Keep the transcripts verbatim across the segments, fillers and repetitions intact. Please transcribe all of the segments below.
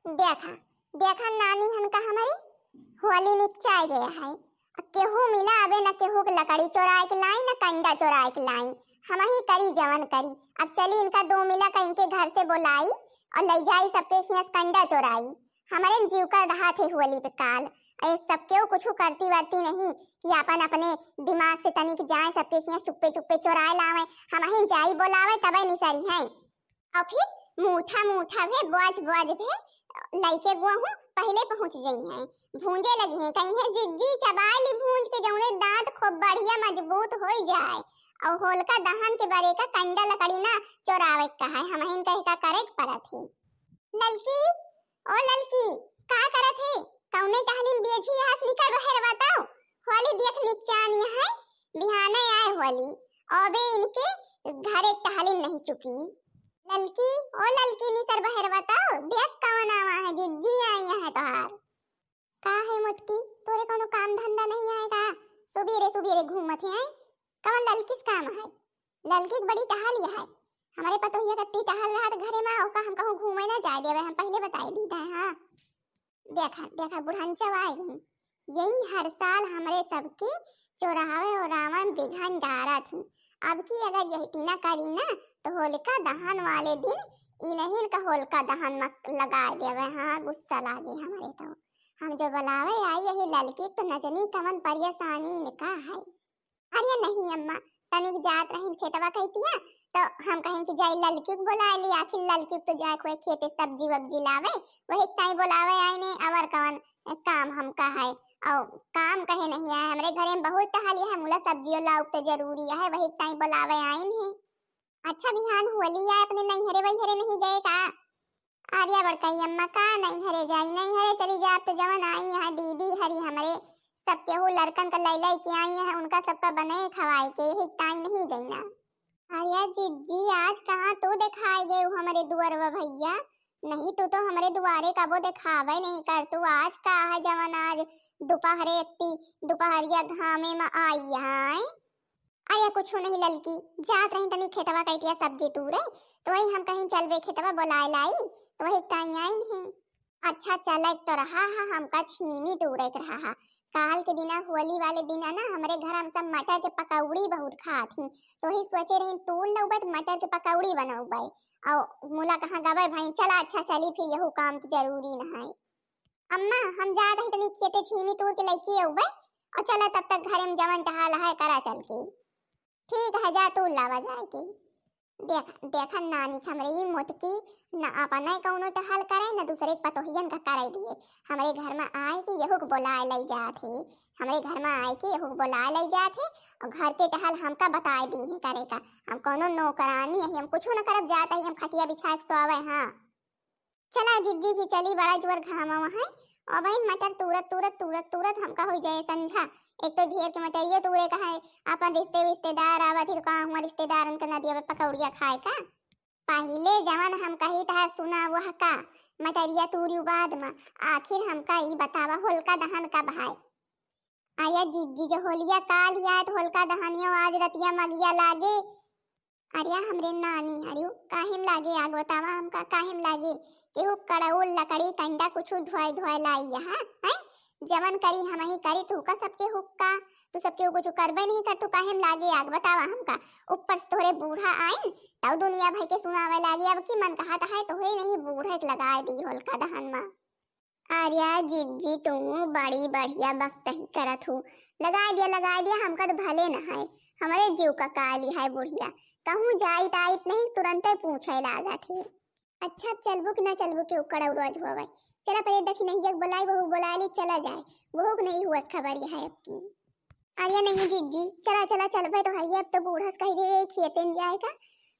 देखा, देखा नानी, हमका हमरी होली निकचाए गया है। अब केहू मिला अबे, न केहू के लकड़ी चोराए के लाई, न कंडा चोराए के लाई। हमही करी जवन करी। अब चली इनका दो मिला का इनके घर से बोलाई और लई जाई सबके खियास कंडा चोराई। हमरे जीव का रहा थे होली पे काल। ए, सबके कुछ करती वरती नहीं कि अपन अपने दिमाग से तनिक जाए, सबके खियास चुप्पे चुप्पे चोराए लावे। हमही जाई बोलावे तबे निसरी है। और फिर मूठा मूठा भे, बोझ बोझ भे लइके गुआ हूँ पहले पहुँच जइहैं। भूंजे लगिहैं, कहिहैं, "जिज्जी, चबाए ली भूंज के, जौने दांत खूब बढ़िया मजबूत होई जाए।" और होलिका दहन के बरे का कंडा लकड़ी ना चोरावे के कहा है, हमहिन कहे का करे के परत ही। ललकी, ओ ललकी, का करत है? कौने टहलिन बेझी हस, निकर बहर बताओ। होली देख निचान यहाँ, बिहाने आए होली, अबे इनके घरे टहलिन नहीं चुकी। ललकी, ओ ललकी, निसर बहर बताओ, देख कौन आवा है, जिज्जी आई है तोहार। का है मोटकी, तोरे कौनो काम धंधा नहीं है का? सुबेरे सुबेरे घूमत है, कौन ललकिस काम है? ललकी के बड़ी टहल है, हमारे पतोहिया कत्ती टहल रहा तो घरे में ओका हम कहूँ घूमे ना जाए देवे, हम पहले बताए दी था। हाँ, देखा, देखा, बुढ़नचा आए गई। यही हर साल हमरे सबकी चोरावे ओरावे में बिघन डारा थी। अब की अगर यही टीना करी ना, तो होलिका दहन वाले दिन इन्हीं का होलिका दहन में लगा देवे। हाँ, गुस्सा लागे हमरे तो। हम जो बुलावे आई यही ललकी, तो न जनी कवन परेशानी इनका है। अरे नहीं अम्मा, तनिक जात रहिन खेतवा कहतिया, तो हम कहें कि जाई ललकी के बुला ली, आखिर ललकी के तो जाए कोई खेते सब्जी वब्जी लावे, वही ताई बुलावे आई ने, और कवन काम हमका है, और काम कहे नहीं आए, हमरे घरे में बहुत टहलिया है, मुला सब्जियों लाउब तो जरूरी है, वही ताई बुलावे आई ने। अच्छा बिहान होली आए, अपने नैहरे वैहरे नहीं गए का? अरे बड़काई अम्मा, का नैहरे जाई, नैहरे चली जाब तो जवन आई यहाँ दीदी हरी हमरे, सब केहू लड़कन का लै लै के आई है, उनका सबका बने खवाए के, यही ताई नहीं गई ना। अरे जिज्जी, आज कहाँ तू दिखाई गए हमरे दुआरवा भैया, नहीं तू तो हमरे दुआरे कबो दिखावे नहीं कर तू, आज का है जवन आज दोपहरे इतनी दोपहरिया घामे में आई यहाँ? अरे कुछ नहीं ललकी, जात रही तनी खेतवा कइटिया सब्जी तूरे, तो वही हम कहीं चलबे खेतवा बोलाए लाई, तो वही ताई आई नहीं। अच्छा चले तो रहा हा, हमका छीमी तूरे के रहा हा। काल के दिना होली वाले दिना ना हमरे घर हम सब मटर के पकौड़ी बहुत खात ही, तो वही सोचे रही तूर लउबे तो मटर के पकौड़ी बनउबे। और मुला कहाँ गबे भाई, चला अच्छा चली फिर यहू काम तो जरूरी न है। अम्मा हम जात रही तनी खेते छीमी तूर के लइके अउबे, और चला तब तक घरे में जवन टहल है करा चल के। ठीक है, जा तू लावा जाए के। देख, देखा नानी हमरे ई मोटकी न अपने कौनो टहल करे, न दूसरे के पतोहियन का करे दिए। हमरे घर में आए के यहू के बोलाए लई जात है, हमरे घर में आए के यहू के बोलाए लई जात है, और घर के टहल हमका बताए दी है करे का। हम कौनो नौकरानी है, हम कुछ न करब, जात है हम खटिया बिछाए के सोवे। हाँ चला जिज्जी भी चली, बड़ा जोर घामा है। और भाई मटर तूरत तूरत तूरत तूरत हमका हो जाए संझा। एक तो ढेर के मटरिया तूरे का है, अपन रिश्ते रिश्तेदार आवत ही तो का हुआ रिश्तेदारन के न दिया पकौड़िया खाए का। पहिले जवन हम कही था सुना वह का, मटरिया तूरी बाद में। आखिर हमका ई बतावा होलिका दहन कब है? अरे जिज्जी जो होलिया काल ही आए तो होलिका दहनियो आज रतिया मगिया लागे। अरे हमरे नानी हरियो, काहेम लागे आग बतावा हमका, काहेम लागे? केहू कड़उल लकड़ी कंडा कुछु धोए धोए लाई यहाँ, हैं? जवन करी हमही करी, तू का सबके हुक्का, तू सबके कुछ करबे नहीं कर, तू काहेम लागे आग बतावा हमका? ऊपर से तोहरे बूढ़ा आइन, तब दुनिया भर के सुनावे लागे, अब की मन कहत है तोहरे नहीं बूढ़े के लगाए दी होलिका दहन मा। अरे जिज्जी, तू बड़ी बढ़िया बकतही करत हूँ। लगाए दिया, लगाए दिया, हमका तो भले न है, हमरे जीव का काली है बुढ़िया। कहूँ जाइत आइत नहीं, तुरंते पूछे लागत है। अच्छा, अब चलबू कि ना चलबू के उकड़ा उड़वा धोवे? चला पहले दखिनहिया के बोलाई, बहू बोला ली, चला जाए। बहू के नहीं हुआ खबर यह है अब की। अरे नहीं जिज्जी, चला चला चलबे तो है, अब तो बूढ़स कह दे यही खेते में जाए का।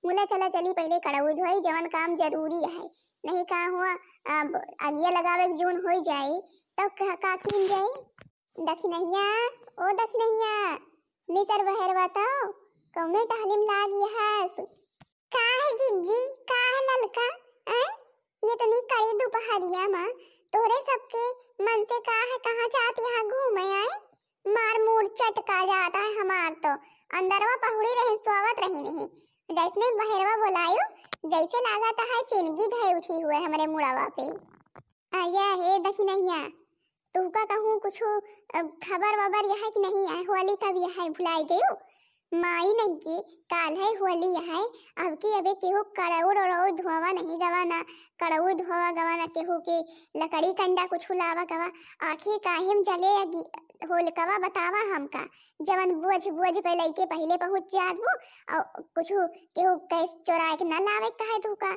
मुला चला चली पहले कड़ऊ धोई, जवन काम जरूरी है, नहीं का हुआ, अब अगिया लगावे के जून होई जाई, तब का, का कीन जाई? दखिनहिया, ओ दखिनहिया, निसर बहर बताओ, कौने टहलिम लागी हस? का है जिज्जी, का है ललका? आय, ये तनी कड़ी दोपहरिया मा तोहरे सबके मन से का है, कहाँ जात यहाँ घूमे आए? मार मूड़ चटका जाता है हमार तो। अंदरवा पहुड़ी रहे, सोवत रही नहीं। जैसने बहरवा बोलायो, जैसे लागत है चिनगी धै उठी हुए हमरे मुड़वा पे। अरे हे दखिनहिया, तुहका कहूँ कुछु, अ, खबर वबर यहै कि नहीं है? होली कब यहै, भुलाई गयू? माई नहीं के, काल्है होली यहै। अब की अबे केहू कड़ौर उड़ौर धोवा नहीं गवा ना, कड़ौर धोवा गवा ना, केहू के लकड़ी कंडा कुछु लावा गवा। आखिर काहे में जले अगी होलकवा, बतावा हमका। जवन बोझ बोझ पे लइके पहिले पहुँच जात बू, और कुछु केहू कैस चोराए के ना लावे कहे तुहका।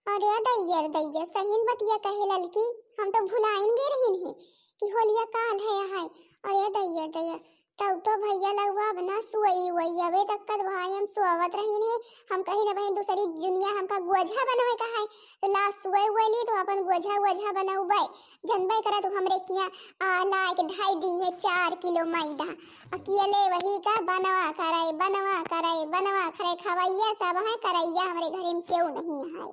अरे दैया रे दैया, सहीन बतिया कहे ललकी, हम तो भुलाइन गे रहिन है कि होलिया काल्है है। अरे दैया रे दैया, तब तो भैया लउआ अब ना सोई वही, अबे तक कद भाई हम सोवत रहिन है। हम कही ना बहिन दूसरी दुनिया हमका गोझा बनवे का है, तो ला सोए वली तो अपन गोझा गोझा बनउबे। जनबे करा तू हमरे किया आ लाए के धाई दी है चार किलो मैदा, अकेले वही का बनवा करे, बनवा करे, बनवा करे, खवैया सब है, करैया हमरे घरे में केहू नहीं है।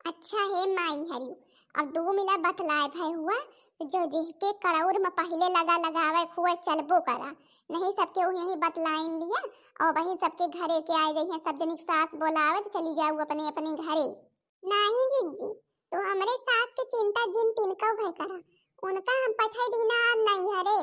अच्छा हे माई हरियो, अब दू मिला बतलाए भय हुआ, तो जो जिहके कड़ौर में पहिले लगा लगावे खुए चलबो करा, नहीं सबके उ यही बतलाइन लिया, और वही सबके घरे के आए जइहे, सब जनिक सास बोलावे तो चली जाऊ अपने अपने घरे। नहीं जिज्जी, तू हमरे सास के चिंता जिन तिनका भय करा, उनका हम पठाई दीना अब नहीं हरे।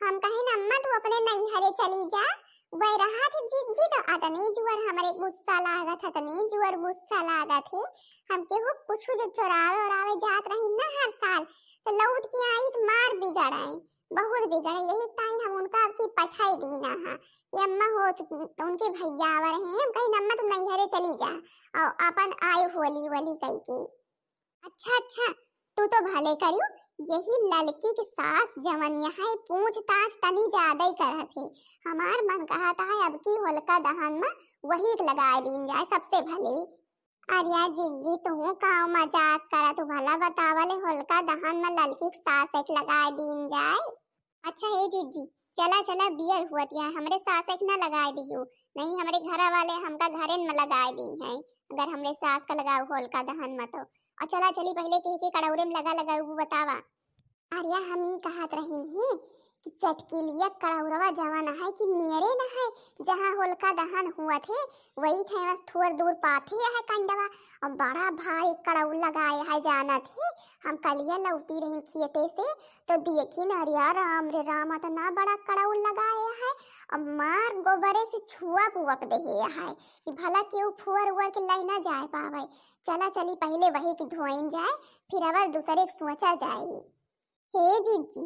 हम कहिन अम्मा तू अपने नैहरे चली जा, वह रहा थे जिज्जी तो अतनी जुअर हमरे गुस्सा लागत है, अतनी जुअर गुस्सा लागत है। हम केहू कुछु जो चोरावे ओरावे जात रही ना हर साल, तो लौट के आई तो मार बिगड़े, बहुत बिगड़े। यही ताई हम उनका अब की पठाई दीना है कि अम्मा हो तो, तो उनके भैया आवा रहे हैं, हम कहिन अम्मा तुम नैहरे चली जा और अपन आए होली वोली कई के। अच्छा अच्छा, तू तो भले करियो, यही ललकी के सास जवन यहाँ पूछताछ तनी ज्यादा ही करत है। हमार मन कहत है अब की होलका दहन में वही के लगाए दीन जाए सबसे भले। अरे यार जिज्जी, तू काव मजाक करत हूँ, भला बतावले होलका दहन में ललकी के सास एक लगाए दीन जाए। अच्छा हे जिज्जी, चला चला बियर हुअत यहाँ हमरे सास एक ना लगाए दियो, नहीं हमरे घर वाले हमका घरे में लगाए दी हैं, अगर हमरे सास का लगाओ होलका दहन में तो। और चला चली पहले कह के कड़ौरे में लगा लगा वो बतावा। अरे हम ई कहत रहिन ही कि चटकिलिया कड़ौरवा जवन है कि नियरे न है, जहाँ होलका दहन हुआ थे वही थे, बस थोड़ दूर पाथे है कंडवा, और बड़ा भारी कड़ौर लगाए है जानत ही। हम कलिया लौटी रही खेते से तो देखी न, अरे राम रे राम, इतना बड़ा कड़ौर लगाए है, और मार गोबरे से छुआ पुअप देहे है कि भला केहू फुअर उअर के लाई ना जाए पावे। चला चली पहले वही के धोइन जाए, फिर अवर दूसरे के सोचा जाए। हे जिज्जी,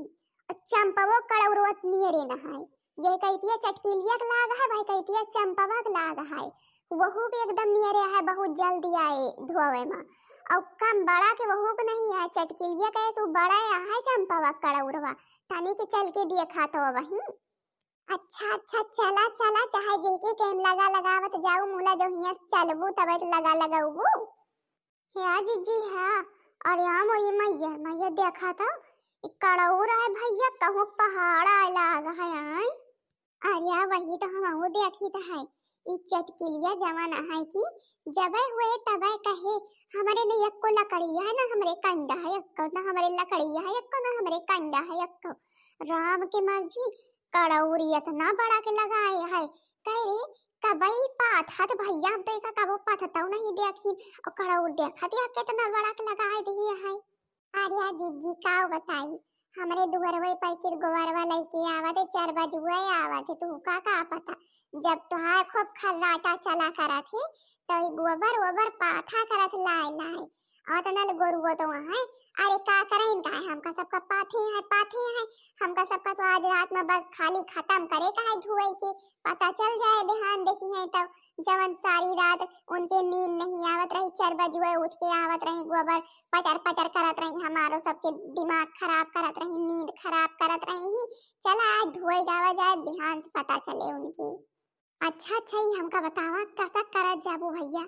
अ चंपवो कड़ौरवत नियरे न है। यह कहतिया चटकिलिया के लाग है, भाई कहतिया चंपवा के लाग है। वहू के एकदम नियरे है, बहुत जल्दी आए धोवे में। और कम बड़ा के वहू के नहीं है, चटकिलिया के सु बड़ा है चंपवा कड़ौरवा। तनी के चल के देखा तो वही। अच्छा अच्छा, चला चला, चाहे जेके केम लगा लगावत जाऊ, मुला जो हिया चलबू तबे तो लगा लगाऊबू। हे आ जिज्जी, हे आ। अरे आ मोरी मैया, मैया देखा तो, ई कड़ौर है भैया, कहूँ पहाड़ आए लाग है, आय। अरे आ वही तो हमहू देखी तो है, ई चटकिलिया जवन है कि जबे हुए तबे कहे, "हमरे न यक्को लकड़िया है, ना हमरे कंडा है यक्को, ना हमरे लकड़िया है यक्को, ना हमरे कंडा है यक्को।" राम के मर्जी, कड़ौर इतना बड़ा के लगाए है। कह रे, कबई पाथा तो भैया हम तो एका कबो पाथतौ नहीं देखी, और कड़ौर देखा दिया कितना बड़ा के लगाए दिए है। अरे आ जिज्जी का बताई, हमरे दुअरवे पर के गोबरवा लइके आवत है, चार बजुए आवत है, तू का का पता। जब तोहार खूब खर्राटा चला करत है, तो ई गोबर ओबर पाथा करत लाए लाए। और तनल गोरुओ तो वहाँ, अरे का करें, का है, हमका सबका पाथे है, पाथे है, हमका सबका तो आज रात में बस खाली खत्म करे का है धुए के, पता चल जाए बिहान देखी है तब। जवन सारी रात उनके नींद नहीं आवत रही, चार बजुए उठ के आवत रही, गोबर पटर पटर करत रही, हमारो सबके दिमाग खराब करत रही, नींद खराब करत रही। चला आज धोए जावा जाए, बिहान से पता चले उनकी। अच्छा अच्छा, ई हमका बतावा, कसा करत जाबू भैया,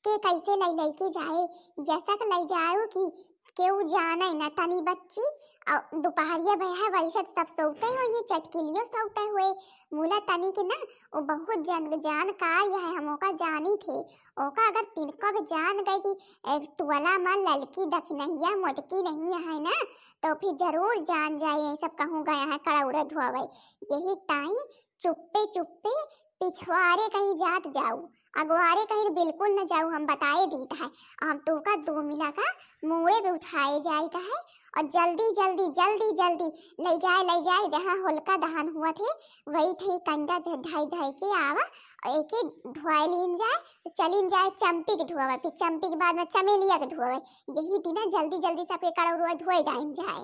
के कैसे लई लई के जाए, जैसा के लई जाओ कि केहू जाने न तनी बच्ची। और दोपहरिया भय है, वैसे तो सब सोते हुए, ये चटकिलियो सोते हुए, मुला तनी के ना, वो बहुत जन जानकार यह है, हम ओका जानी थे। ओका अगर तिनको भी जान गए कि ए, टोला में ललकी दखिनहिया मोटकी नहीं है ना, तो फिर जरूर जान जाए, ये सब कहूँ गया है कड़ौरा धोवे। यही ताई चुप्पे चुप्पे पिछवारे कहीं जात जाऊ, अगवारे कहीं तो बिल्कुल न जाऊ, हम बताए दीत है। हम तोका दुमिला का मूड़े पे उठाए जाइत है और जल्दी जल्दी जल्दी जल्दी ले जाए, ले जाए जहाँ होलिका दहन हुआ थे, वही थे कंडा धइ धइ के आवा और एके धोए लीन जाए। तो चलिन जाए चंपी के धोवे, फिर चंपी के बाद में चमेलिया के धोवे। यही दिना जल्दी जल्दी सबके कड़ौरुआ धोए डाइन जाए।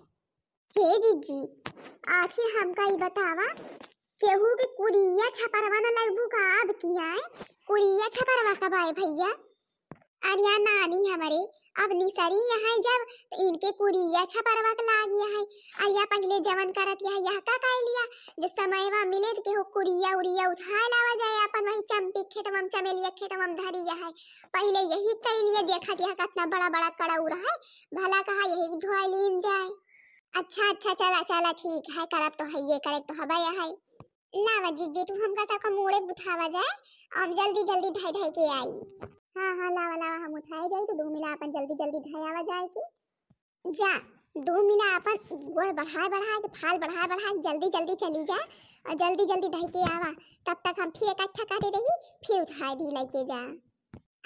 हे जिज्जी, आखिर हमका ई बतावा, केहू के कुरिया छपरवा न लगबू का अब की आए? कुरिया छपरवा कब आए भैया? अरिया नानी हमरे, अब निसरी यहाँ जब, तो इनके कुरिया छपरवा के लागी है। अरिया पहिले जवन करत यह, यह का कह लिया, जो समयवा मिले तो केहू कुरिया उरिया उठाए लावा जाए, अपन वही चंपी खेतवा में, चमेलिया खेतवा में धरी है। पहिले यही कह लिया, देखत यह कितना बड़ा बड़ा कड़ौर है, भला कहा यही धोए लीन जाए। अच्छा, अच्छा, चला, चला, ठीक है, करब तो है, ये करे तो हबे है। लावा जिज्जी, तू हमका सबका मूड़े उठावा जाए, हम जल्दी जल्दी धइ धइ के आई। हाँ, हाँ, लावा, लावा, हम उठाए जाई, तो दुमिला अपन जल्दी जल्दी धइ आवा जाए की। जा, दुमिला अपन गोड़ बढ़ाए बढ़ाए के, फाल बढ़ाए बढ़ाए के, जल्दी जल्दी चली जा और जल्दी जल्दी धइ के आवा। तब तक हम फिर इकट्ठा करे रही, फिर उठाए दी लेके जा।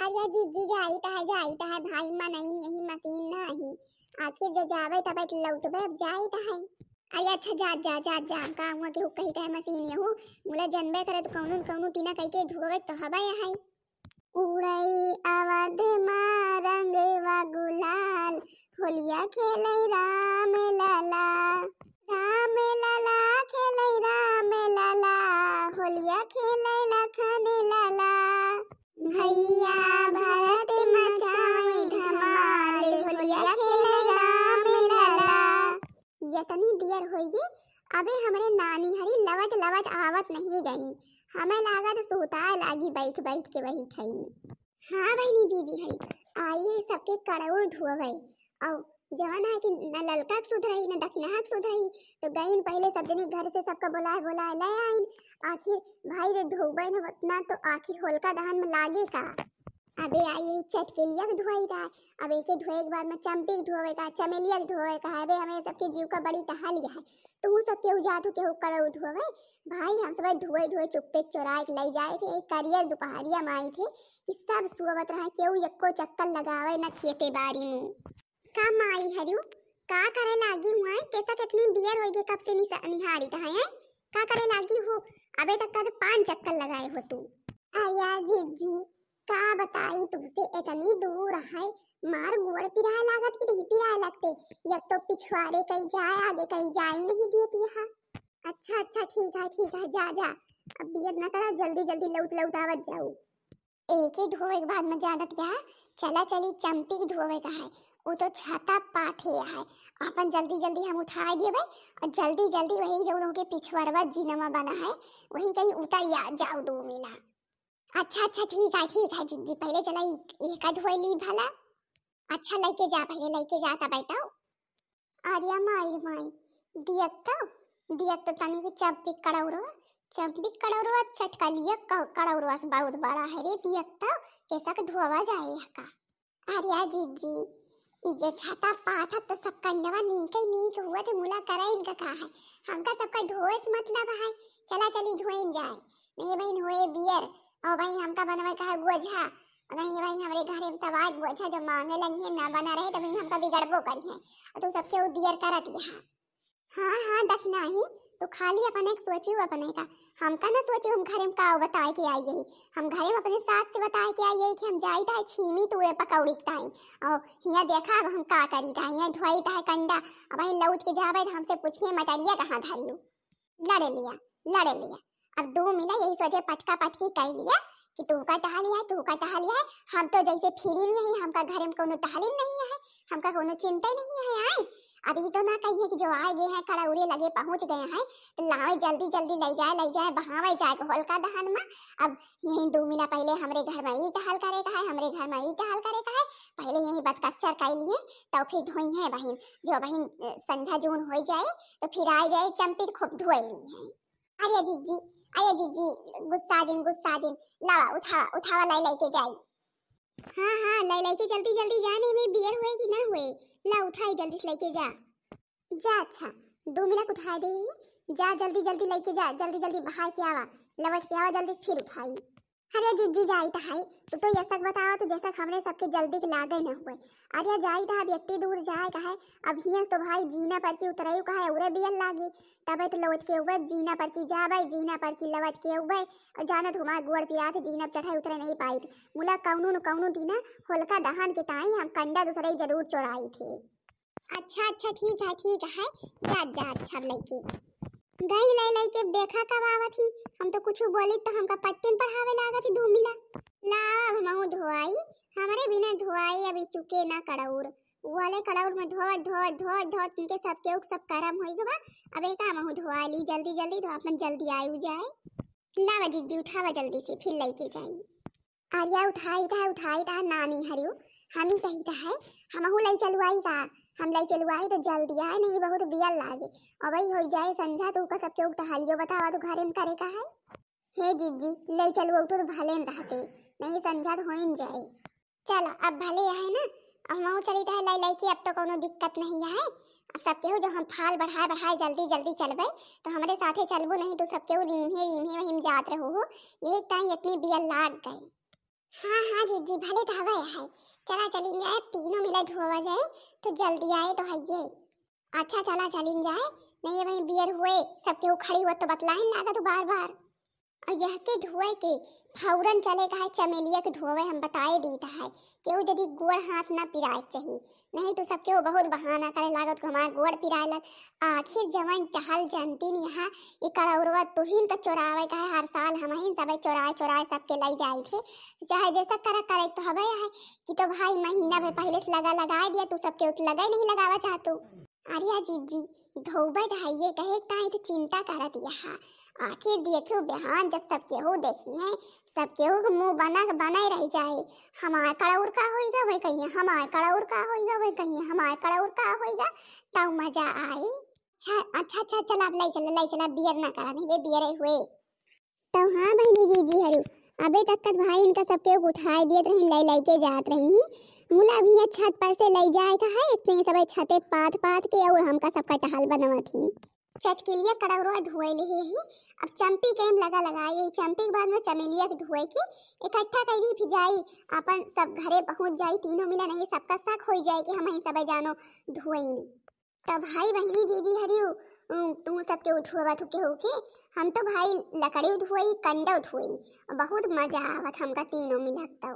अरे जिज्जी, जाइत है, जाइत है, भाई मनई यही मशीन ना ही। आखिर जो जावे तबे तो लौटबे, अब जाइत है। अरे अच्छा, जा, जा, जा, जा, का हुआ केहू कही तहे मशीन यहू, मुला जनबे करे तो कौनो न कौनो टीना कह के धोवे तो हबे है। उड़ई अवध मा रंगवा गुलाल, होलिया खेलै राम लला। राम लला खेलै राम लला, होलिया खेलै लखन लला। भैया भरत मचाई धमाल, होलिया खेलै राम लला। यतनी दियर होइगे, अबे हमरे नानी हरी लवट लवट आवत नहीं गई। हमें लागत सुताए लागी बैठ बैठ के वही खई। हाँ बहिनी, जीजी हरी, आइए सबके कड़ौर धोवे। और जवन है कि न ललका के सुधरही, न दखिनहा के सुधरही, तो गईन पहिले सब जने घर से सबका बोलाए बोलाए ले आइन। आखिर भाई रे धोबे न उतना तो आखिर होलिका दहन में लागे का? अबे आई यही चटकेलिया के धोई रहा, अब एके धोए के बाद में चंपी के धोवे का, चमेलिया के धोवे का है। अबे हमें सबके जीव का बड़ी टहलिया है, तू सब केहू जात हो केहू कड़ौर धोवे। भाई हम सब धोए धोए चुप्पे चोराए के ले जाए थे, एक करियर दुपहरिया में आई थे कि सब सुअवत रहे, केहू एको चक्कर लगावे न खेते बारी में। का माई हरियो, का करे लागी हुआ है? कैसा कितनी बियर होइगे, कब से निस-, निहारित है, हैं? का करे लागी हो? अबे तक कद पाँच चक्कर लगाए हो तू। अरे जिज्जी, का बताई तुमसे, इतनी दूर है, मार गोड़ पिराए लागत कि नहीं पिराए लगते। एक तो पिछवारे कहीं जाए, आगे कहीं जाए नहीं देती है। अच्छा, अच्छा, ठीक है, ठीक है, जा, जा, अब बियर न करो, जल्दी, जल्दी लौट, लौट आवत जाऊ। एके धोवे के बाद में जानत क्या, चला चली चंपी के धोवे का है, वो तो छाता पाथे है। अपन जल्दी जल्दी हम उठाए देबे और जल्दी जल्दी वही जो उनके पिछवरवा जिनमा बना है, वही कहीं उतर या जाओ दुमिला। अच्छा, अच्छा, ठीक है, ठीक है जिज्जी, पहले चला ई-, एका धोए ली भला। अच्छा, लइके जा, पहले लइके जा, तब बताओ। अरे माई रे माई, दियत तो, दियत तो तनी के चंपी कड़ौरवा, चंपी कड़ौरवा, चटकलिया क-, कड़ौरवा से बहुत बड़ा है रे दियत तो, कैसा के धोवा जाए है का? अरे जिज्जी, ई जे छाता पाथत तो सब कंडवा नीक ही नीक हुआ थे, मुला करे इनका का है, हमका सबका धोए से मतलब है, चला चली धोइन जाए, नहीं बहिन होए बियर, और भाई हमका बनवे का है गोझा, नहीं भाई हमरे घरे में सब आए गोझा जो मांगे लगी है ना बना रहे तभी हमका बिगड़बो करी है, और तू सबके उदियर करत यहाँ। हाँ, हाँ, दखिनाही, तू खाली अपने के सोचियो अपने का। हमका ना सोचियो हम घरे में का बताए के आई यही। हम घरे में अपने सास से बताए के आई यही कि हम जाई ताहे छीमी तूरे पकौड़ी के ताई। और हियाँ देखा अब हम का करी ताहे, हियाँ धोई ताहे कंडा। अब वहीं लौट के जाबे तो हमसे पूछिए मटरिया कहाँ धरियो। लड़े लिया, लड़े लिया। अब दुमिला यही सोचे पटका पटकी कर लिया कि तू का टहलिया है, तू का टहलिया है। हम तो जैसे फ्री में ही, हमका घरे में कोनो टहलिन नहीं है, हमका कोनो चिंता नहीं है। आई, अब ई तो ना कहिए कि जो आए गए हैं, कड़ौरे लगे पहुँच गए हैं, तो लावे जल्दी जल्दी ले जाए, ले जाए, बहावे जाए के होलिका दहन में। अब यही दुमिला पहले हमरे घर में ई टहल करे का है, हमरे घर में ई टहल करे का है, पहले यही बतकच्चर कर लिए, तो फिर धोई है बहिन। जो बहिन, अ, संझा जून हो जाए, तो फिर आ जाए चंपी तो खूब धोए ली है। अरे जिज्जी, अरे जिज्जी, गुस्सा जिन, गुस्सा जिन, लावा, उठावा, उठावा, लाई, लाई के जाई। हाँ, हाँ, लाई, लाई के जल्दी, जल्दी जा, नहीं में बियर हुए कि ना हुए, ला उठाई जल्दी से लाई के जा। जा, अच्छा, दुमिला उठाए दे, जा जल्दी, जल्दी लाई के जा, जल्दी, जल्दी बहाए के आवा, लवट के आवा जल्दी से फिर उठाई। अरे जिज्जी जाइत है, तू तो यसक बतावा, तू जैसा हमरे सबके जल्दी के लागे न हुए। अरे जाइत है, अब इतनी दूर जाए का है, अब हियां से तो भाई जीना पर की उतरयू का है, उरे बियल लागे। तबे तो लौट के उबे जीना पर की जाबे, जीना पर की लौट के उबे। और जानत हमार गोड़ पिरात, जीना पर चढ़े उतरे नहीं पाइत। मुला कौनो न कौनो दिना होलिका दहन के ताई हम कंडा दूसरे जरूर चोराइत है। अच्छा अच्छा, ठीक है ठीक है, जा जा, अच्छा लइके गई, लइ लइके देखा कब आवत ही। हम तो कुछ बोली तो हमका पट्टिन पढ़ावे लागत ही धूमिला। लाव हमहू धोआई, हमरे बिना धोआई अभी चुके ना कड़ौर। वाले कड़ौर में धोवत धोवत धोवत धोवत इनके सबके उक सब करम होई गवा। अब एका हमहू धोआ ली जल्दी जल्दी, तो अपन जल्दी आयु जाए। लावा जिज्जी उठावा जल्दी से, फिर लइके जाई। अरिया उठाई था, उठाई था, नानी हरियो, हम ही कही था है, हमहू लई चलुआई का, हम लई चलुआई तो जल्दी आए, नहीं बहुत बियल लागे। अबई होई जाए संझा, तू का सबके उक तो हलियो बतावा, तू घरे में करे का है। हे जिज्जी, लई चलुआ तो भले न रहते, नहीं संझा तो होइन जाए। चला, अब भले है ना, अब हमहू चली था लई लई के, अब तो कौनो दिक्कत नहीं है। अब सब केहू जो हम फाल बढ़ाए बढ़ाए जल्दी जल्दी चलबे, तो हमरे साथे चलबू, नहीं तो सब केहू रीम्हे रीम्हे वहीं में जात रहू हो। यही ताई इतनी बियल लाग गई। हाँ हाँ जिज्जी, भले तो हवे है, चला चलिन जाए, तीनों मिला धोवा जाए, तो जल्दी आए तो हइये। अच्छा चला चलिन जाए, नहीं वहीं बियर हुए, सब केहू खड़ी हुआ तो बतलाइन लागत हो बार बार। और यह के धोए के फौरन चले का है, चमेलिया के धोवे हम बताए दीत है, केहू जदी गोड़ हाथ ना पिराए के चाहिए, नहीं तो सब केहू बहुत बहाना करे लागत कि हमार गोड़ पिराए लग। आखिर जवन टहल जनती नहीं है, ई कड़ौरवा तुहिन का चोरावे का है, हर साल हम ही सबे चोराए चोराए सबके लई जाई थे। तो चाहे जैसा करे करे तो हवे है कि तो भाई महीना भर पहले से लगा लगाए दिया, तू सबके उत लगे नहीं लगावा चाहतू। अरे जिज्जी, धोबे धइये कहे ताई तो चिंता करत यहाँ। आखिर देखियो बिहान जब सब केहू देखी है, सब केहू के मुंह बना के बने रह जाए, हमार कड़ौर का होइगा वही कहिए, हमार कड़ौर का होइगा वही कहिए, हमार कड़ौर का होइगा, तब मजा आई। अच्छा अच्छा अच्छा, चला अब लई चला, लई चला, बियर ना करा, नहीं बे बियर हुए। तो हाँ बहनी जीजी हरियो, अबे तक कत भाई इनका सबके उठाए दियत रही, लई लई के जात रही। मुला भी ये छत पर से लई जाए का है, इतने सबे छते पाथ पाथ के और हमका सबका टहल बनवत ही। चटकिलिया कड़ौरवा धोए ले ही, अब चंपी के हम लगा लगाए, यही चंपी के बाद में चमेलिया के धोए के इकट्ठा कर दी, फिर जाई अपन सब घरे पहुँच जाई, तीनों मिला नहीं सबका शक हो जाए कि हम ही सबे जानो धोइन। तब भाई बहनी जीजी हरियो, उम, तू सबके उठुआ बात के हो के, हम तो भाई लकड़ी उठुआई, कंडा उठुआई, बहुत मजा आवत हमका तीनों मिलत तो।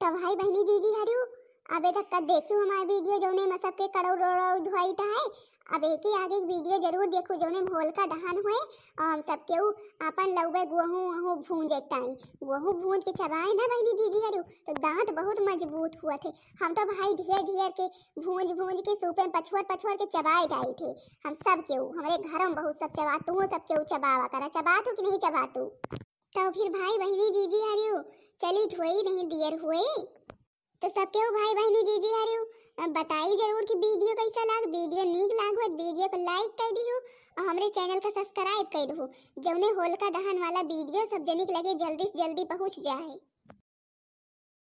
तब भाई बहनी जीजी हरियो, अबे तक का देखियो हमार वीडियो जौने में सबके कड़ौ रोड़ौ धुआई है। अब एक ही आगे एक वीडियो जरूर देखो जौने में होलिका दहन हुए और हम सबके उ अपन लौबे गोहूँ वहूँ भूंजे टाइम, गोहूँ भूंज के चबाए ना बहनी जीजी हरियो, तो दांत बहुत मजबूत हुआ थे। हम तो भाई ढेर ढेर के भूंज भूंज के सूपे में पछुअर पछुअर के चबाए जाए थे। हम सब केहू, हमरे घरों में बहुत सब चबा, तू सब केहू चबावा करा, चबा तू कि नहीं चबा तू? तो फिर भाई बहनी जीजी हरियो, चली धोई नहीं दियर हुए। तो सब केहू भाई बहनी जीजी हरियो, अ, बताई जरूर कि वीडियो कैसा लाग, वीडियो नीक लाग हो, वीडियो को लाइक कर दियो और हमरे चैनल का सब्सक्राइब कर दो, जौने होलिका दहन वाला वीडियो सब जनिक लगे जल्दी से जल्दी पहुँच जाए।